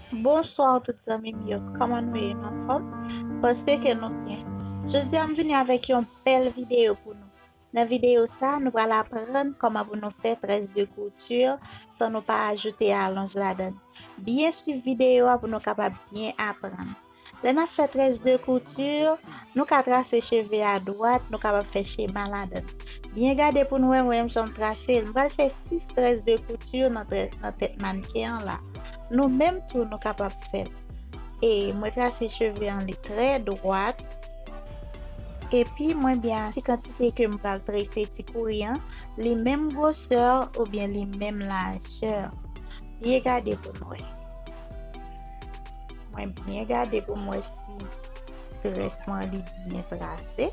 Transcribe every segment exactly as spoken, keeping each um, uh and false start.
Bonswa tout zanmi m yo, kòman nou ye? Nou anfòm? M panse ke nou byen. Jodi a m vini avèk yon bèl videyo pou nou. Nan videyo sa, nou pral aprann kòman pou nou fè trèz de kouti san nou pa ajoute alonj ladan. Byen swiv videyo a pou nou kapab byen aprann. Lè n ap fè trèz de kouti, nou ka trase cheve a dwat, nou kapab fè chema ladan. Byen gade pou nou wè mwen menm jan m trase l. M pral fè sis trèz de kouti nan trè-, nan tèt mannken an la. Nou menm tou, nou kapab fè l. E mwen trase cheve an li trè dwat. Epi mwen byen ti kantite ke m pral trese ti kouri an, li menm gwosè oubyen li menm lajè. Byen gade pou n wè. Mwen byen gade pou m wè si très mwen li byen trase.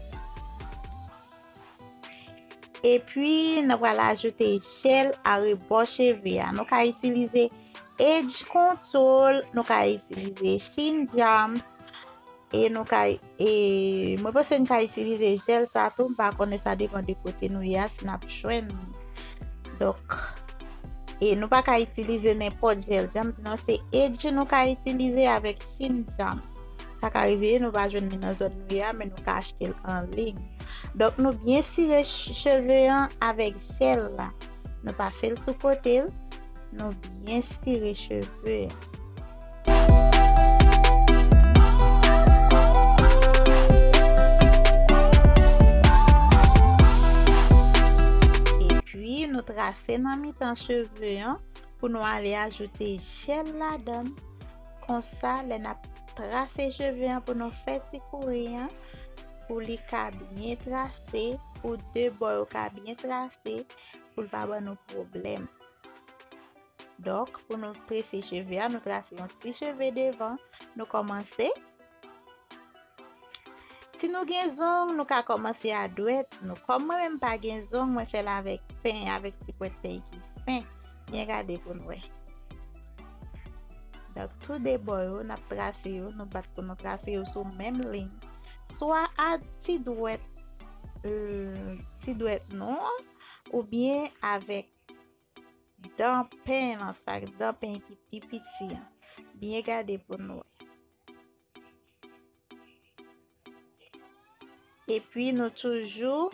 Epi, nou pral ajoute jèl arebò cheve a. Nou ka itilize Edge Control, nou ka itilize Sheen Gems, e nou ka, e mwen panse n ka itilize jèl sa tou, m pa konnen, sa depann de kote nou ye a, si n ap jwenn li. Donk, e nou pa ka itilize nenpòt jèl Gems, non, se Edge nou ka itilize avèk Sheen Gems. Sa ka rive, nou pa jwenn li nan zòn nou ye a, men nou ka achte l an liy. Donk, nou byen sire ch-, cheve an avèk jèl la. Nou pase l sou kote l. Nou byen sire cheve an. Epi, nou trase nan mitan cheve an pou nou ale ajoute jèl ladan l. Konsa, lè n ap trase cheve an pou nou fè ti kouri an, pou li ka byen trase, pou de bò yo ka byen trase, pou l pa ban nou pwoblèm. Donk, pou nou trese cheve a, nou trase yon ti cheve devan, nou kòmanse. Si nou gen zong, nou ka kòmanse a dwèt nou. Kòm mwen menm pa gen zong, mwen fè l avèk pen, avèk ti pwent pen ki fen. Byen gade pou n wè. Donk, tou de bò yo, n ap trase yo, nou bat pou nou trase yo sou menm liy. Swa a ti dwèt, euh, ti dwèt nou an, oubyen avèk dan pen lan, sa dan pen ki pi piti an. Byen gade pou n wè. Epi nou toujou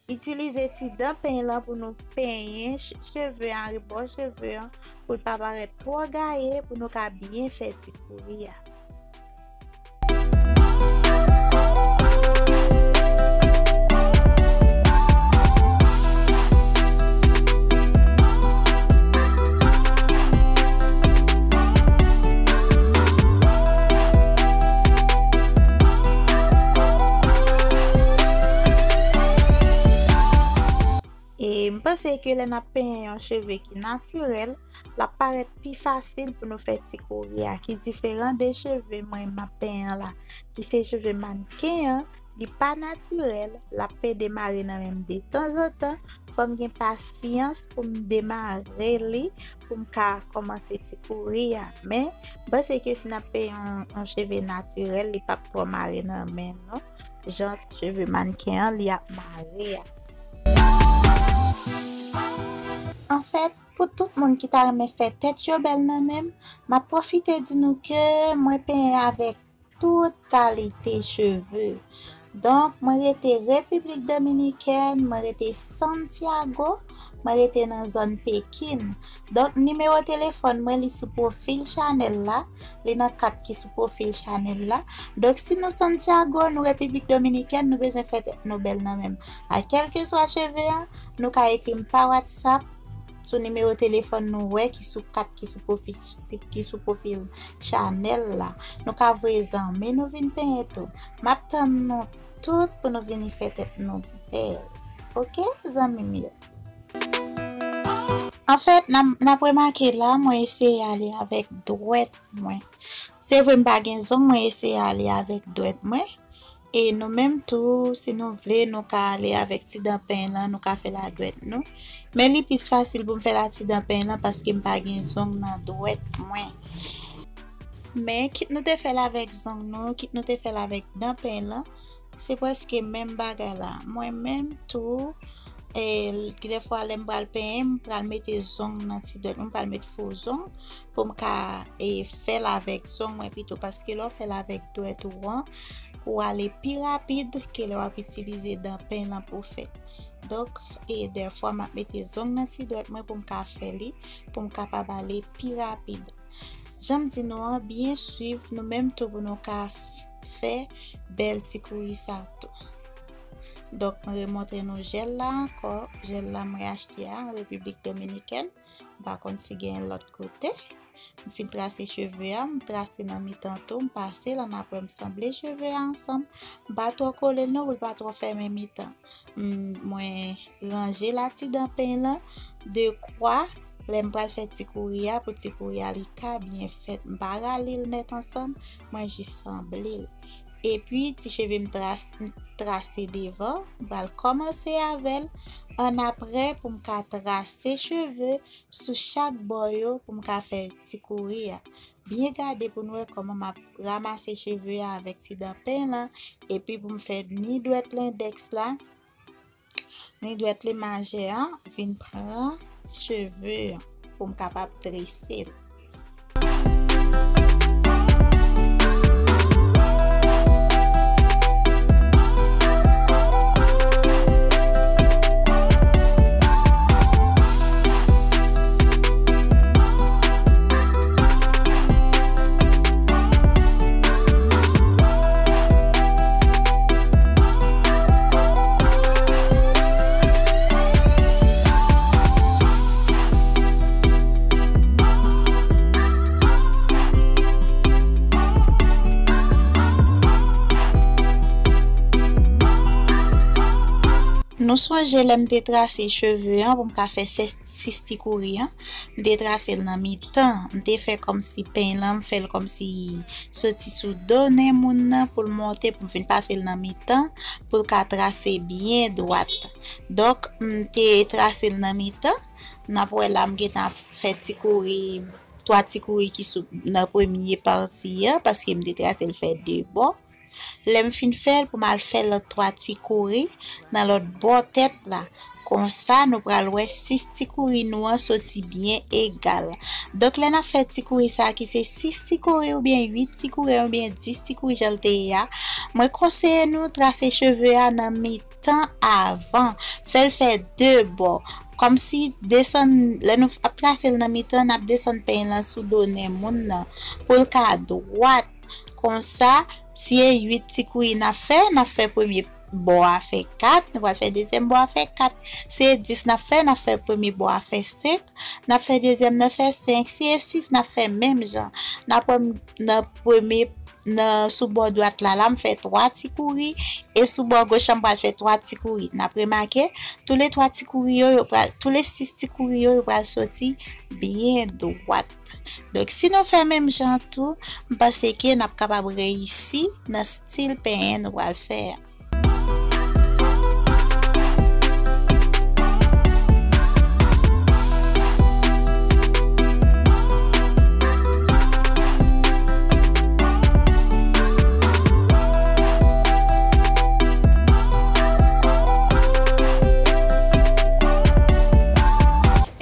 itilize ti dan pen lan pou nou penyen ch-, cheve an, rebò cheve an, pou l pa parèt twò gaye, pou nou ka byen fè ti kouri a. E m panse ke lè n ap penyen yon cheve ki natirèl, l ap parèt pi fasil pou nou fè ti kouri a, ki diferan de cheve mwen m ap penyen an la, ki se cheve mannken an, li pa natirèl, l ap pede mare nan men m detanzantan, fò m gen pasyans pou m demare li, pou m ka kòmanse ti kouri a. Men, m panse ke si n ap penyen yon, yon cheve natirèl, li p ap twò mare nan men nou, jan cheve mannken an, li ap mare a. Anfèt, pou tout moun ki ta renmen fè tèt yo bèl nan men m, m ap pwofite di nou ke mwen penyen avèk tout kalite cheve. Donk, mwen rete Repiblik Dominikèn, mwen rete Santiago, mwen rete nan zòn Pekin. Donk, nimewo telefòn mwen, li sou pwofil chanèl la, li nan kat ki sou pwofil chanèl la. Donk, si nou Santiago, nou Repiblik Dominikèn, nou bezwen fè tèt nou bèl nan men m. A kèlkeswa cheve an, nou ka ekri m pa WhatsApp, sou nimewo telefòn nou wè ki sou kat ki sou pwofil, ki sou pwofil chanèl la. Nou ka voye zanmi nou vin penyen tou. M ap tann nou tout pou nou vini fè tèt nou bèl. Oke, zanmi m yo? Anfèt, n ap, n ap remake la, mwen eseye ale avèk dwèt mwen. Se vre, m pa gen zong, mwen eseye ale avèk dwèt mwen. E nou menm tou, si nou vle, nou ka ale avèk ti dan pen lan, nou ka fè l a dwèt nou. Men li plis fasil pou m fè l a ti dan pen lan paske m pa gen zong nan dwèt mwen. Men kit nou te fè l avèk zong nou, kit nou te fè l avèk dan pen lan, se prèske menm bagay la. Mwen menm tou, E, gen de fwa lè m pral penyen, m pral mete zong nan ti dwèt mwen, m pral met fo zong pou m ka, e, fè l avèk zong mwen pito, paske lè w fè l avèk dwèt ou an, ou ale pi rapid ke lè w ap itilize dan penyen lan pou fè l. Donk, e, dèfwa m ap mete zong nan ti dwèt mwen pou m ka fè li, pou m kapab ale pi rapid. Jan m di nou an, byen swiv nou menm tou pou nou ka f-, fè bèl ti kouri sa tou. Donk, mwen remontre nou jèl la ankò. Jèl la mwen achte a an Repiblik Dominikèn. M pa konn si gen lòt kote. M fin trase cheve a, m trase nan mitan tou, m pase l, annapre m sanble cheve a ansanm. M pa twò kole l non, pou l pa twò fèmen mitan. M, mwen ranje l andedan penyen lan, dekwa lè m pral fè ti kouri a, pou ti kouri a li ka byen fèt. M pa rale l nèt ansanm, mwen jis sanble l. Epi, ti cheve m tras-, m trase devan, m pral kòmanse avè l. Annapre, pou m ka trase cheve sou chak bò yo, pou m ka fè ti kouri a. Byen gade pou n wè kòman m ap ranmase cheve a avèk ti dan penyen lan, epi pou m fè ni dwèt lendèks la, ni dwèt lemajè an vin pran cheve an pou m kapab trese l. Nou sonje lè m te trase cheve an pou m ka fè sè-, sis ti kouri an, m te trase l nan mitan, m te fè kòmsi penyen lan, m fè l kòmsi soti sou do nen moun nan pou l monte, pou m vin pase l nan mitan, pou l ka trase byen dwat. Donk, m te trase l nan mitan, n ap wè la m gentan fè ti kouri, twa ti kouri ki sou, nan premye pati an, paske m te trase l fè de bò. Lè m fin fè l, pou m al fè lòt twa ti kouri nan lòt bò tèt la. Konsa, nou pral wè sis ti kouri nou an soti byen egal. Donk, lè n ap fè ti kouri sa a ki se sis ti kouri oubyen uit ti kouri oubyen dis ti kouri jan l te ye a, mwen konseye nou trase cheve a nan mitan avan. Fè l fè de bò. Kòmsi desann, lè nou ap trase l nan mitan, n ap desann penyen lan sou do nen moun nan pou l ka dwat. Konsa, si e uit ti kouri n ap fè, n ap fè premye bò a fè kat, nou pral fè dezyèm bò a fè kat. Si e dis n ap fè, n ap fè premye bò a fè senk, n ap fè dezyèm nan fè senk. Si e sis, n ap fè menm jan. N ap pran nan premye, nan sou bò dwat la, la m fè twa ti kouri, e sou bò goch la m pral fè twa ti kouri. N ap remake, toulètwa ti kouri yo, yo pral, toulè sis ti kouri yo, yo pral soti byen dwat. Donk, si nou fè menm jan tou, m panse ke n ap kapab reyisi nan stil penyen nou pral fè a.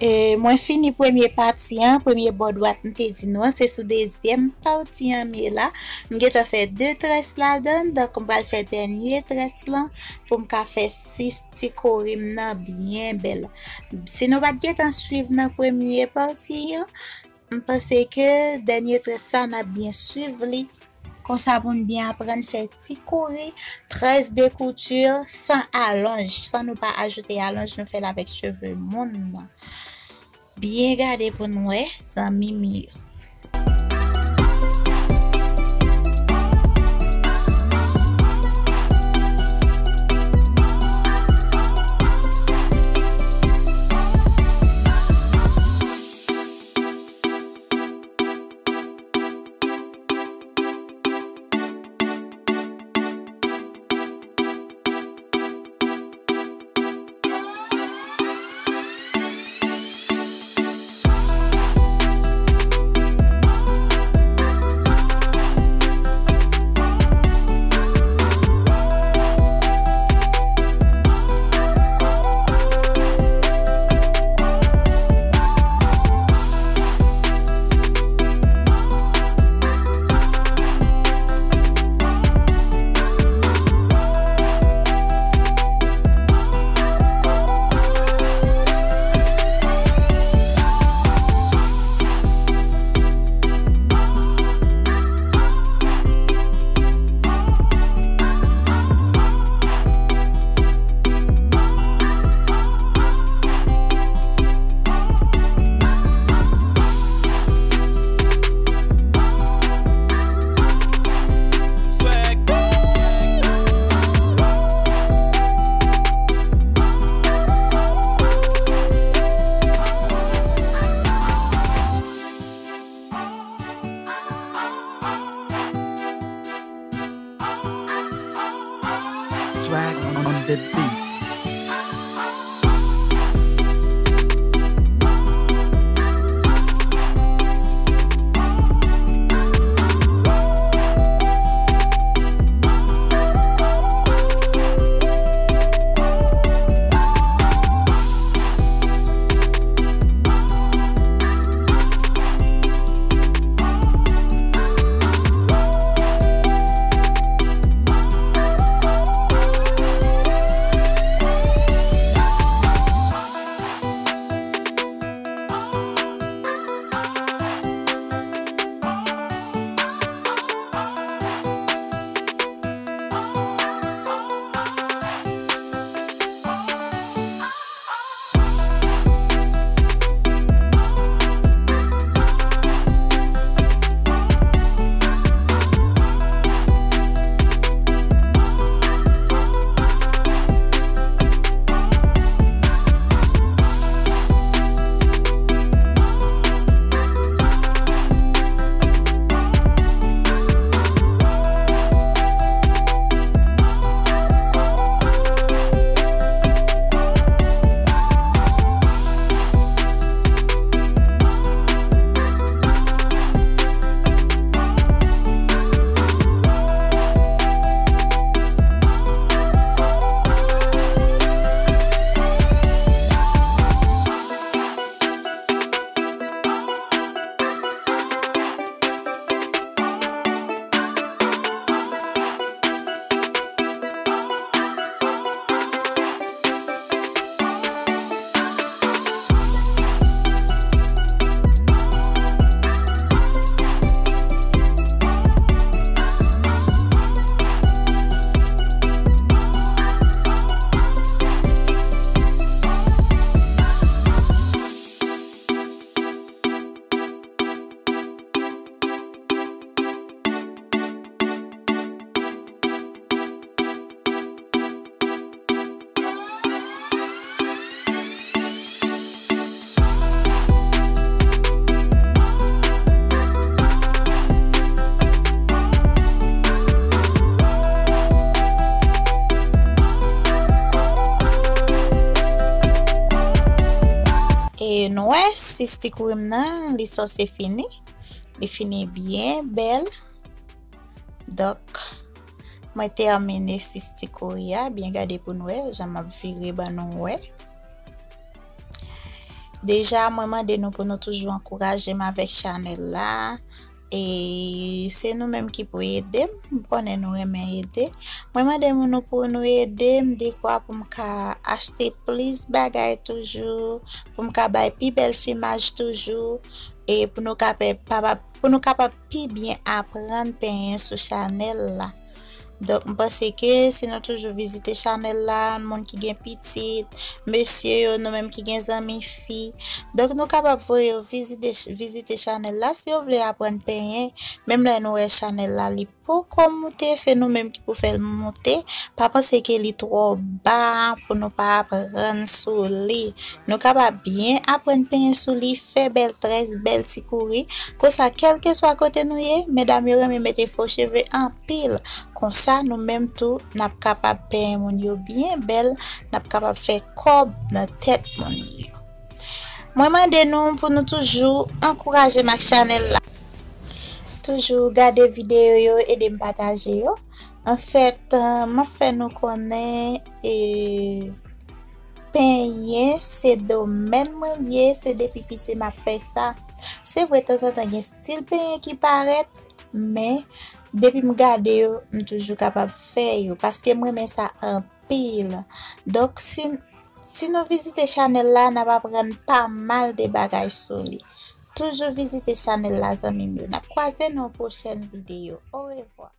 E, mwen fini premye pati an, premye bò dwat m te di nou an, se sou dezyèm pati an m ye la. M gentan fè de très ladann, donk m pral fè dènye très lan pou m ka fè sis ti kouri m nan byen bèl. Si nou pa t gentan swiv nan premye pati an, m panse ke dènye très sa n ap byen swiv li. Konsa pou n byen aprann fè ti kouri, très de couture, san alonj, san nou pa ajoute alonj, nou fè l avèk cheve moun nan. Byen gade pou n wè, zanmi m yo. Swag on the beat. E nou wè, sistik rim nan, li sanse fini. Li fini byen bèl. Donk, mwen tèmine sistik rim nan, byen gade pou n wè, jan m ap vire ban nou wè. Deja, mwen mande nou pou nou toujou ankouraje m avèk chanèl la. E se nou menm ki pou ede m. M konnen nou renmen ede. Mwen mande nou pou nou ede m dekwa pou m ka achte plis bagay toujou, pou m ka bay pi bèl filmaj toujou, e pou nou ka pe-, pa-, pou nou kapab pi byen aprann penyen sou chanèl la. Donk, m panse ke si nou toujou vizite chanèl la, moun ki gen pitit, mesye yo, nou menm ki gen zanmi fi, donk nou kapab voye yo vizite, vizite chanèl la si yo vle aprann penyen. Menm lè nou wè chanèl la, li poko moute, se nou menm ki pou fè l moute. Pa panse ke li twò ba pou nou pa aprann sou li. Nou kapab byen aprann penyen sou li, fè bèl très, bèl ti kouri. Konsa, kèlkeswa kote nou ye, medam yo renmen mete fo cheve anpil. Konsa, nou menm tou, n ap kapab penyen moun yo byen bèl, n ap kapab fè kòb nan tèt moun yo. Mwen mande nou pou nou toujou ankouraje m ak chanèl la. Toujou gade videyo yo, ede m pataje yo. Anfèt, eh, m ap fè nou konnen, eh, penyen se domèn mwen ye, se depi piti m ap fè sa. Se vre, tanzantan gen stil penyen ki parèt, men depi m gade yo, m toujou kapab fè yo, paske m renmen sa anpil. Donk, si, si nou vizite chanèl la, n ap aprann pa mal de bagay sou li. Toujou vizite chanèl la, zanmi m yo. N ap kwaze nan yon pwochèn videyo. Orevwa.